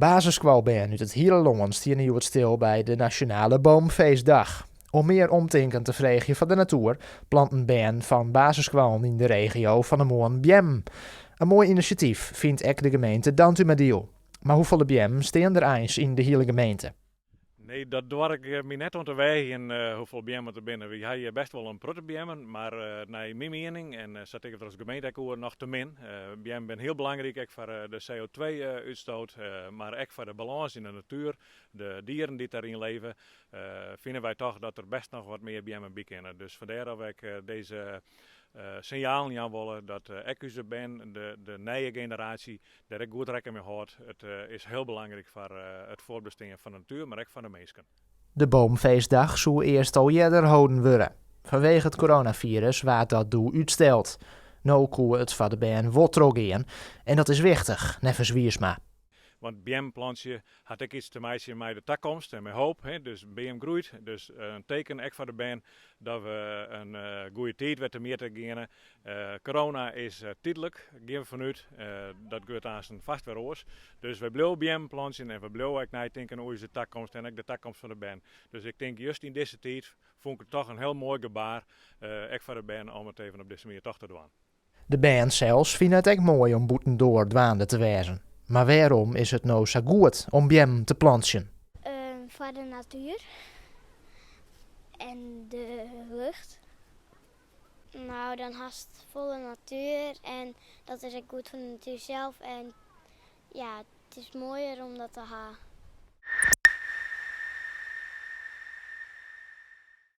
Basisskoalbern út it hiele lân stiene hjoed stil by de Nasjonale Boomfeestdag. Om mear omtinken te freegjen foar de natoer, planten bern fan basisskoallen yn de regio fan 'e moarn beammen. In moai inisjatyf, fynt ek de gemeente Dantumadiel. Mar hoefolle beammen stean der eins yn de hiele gemeente? Nee, dat doar ik my net oan te weagjen hoefolle beammen der binne. Wy ha hjir best wol in protte beammen, mar nei myn miening, en sa tinke we der as gemeente ek oer, noch te min. Beammen binne hiel belangryk ek foar de CO2-útstoot, mar ek foar de balâns yn de natuer, de dieren dy't dêryn leve, fine wy toch dat der best noch wat mear beammen by kinne. Dus fandêr dat we ek dizze sinjalen jaan wolle dat ek ús bern, de nije generaasje, dêr ek goed rekken mei hâldt. It is hiel belangryk foar it fuortbestean fan de natuer, mar ek foar de minsken. De Boomfeestdag soe earst al earder holden wurde. Fanwege it coronafirus waard dat doe útsteld. No koe it foar de bern wol trochgean en dat is wichtich, neffens Wiersma. Want beamplantsje hat ek iets te meitsjen mei de takomst en mei hoop. Dus in beam groeit, dus in teken ek foar de bern dat we in goede tiid wer temjitte geane. Corona is tydlik, gean we fanút. Dat wurdt aansten fast wer oars. Dus wy bliuwe beammen plantsjen en we bliuwe ek neitinken oer ús takomst en ek de takomst fan de bern. Dus ik tink just yn dizze tiid fûn ik it toch in hiel moai gebaar, ek foar de bern, om it even op dizze manier toch te dwaan. De bern sels fine it ek moai om bûtendoar dwaande te wêzen. Mar wêrom is it no sa goed om beammen te plantsjen? Foar de natuer en de lucht. No, dan hast folle natuer en dat is ek goed foar de natuer sels en ja, it is moaier om dat te ha.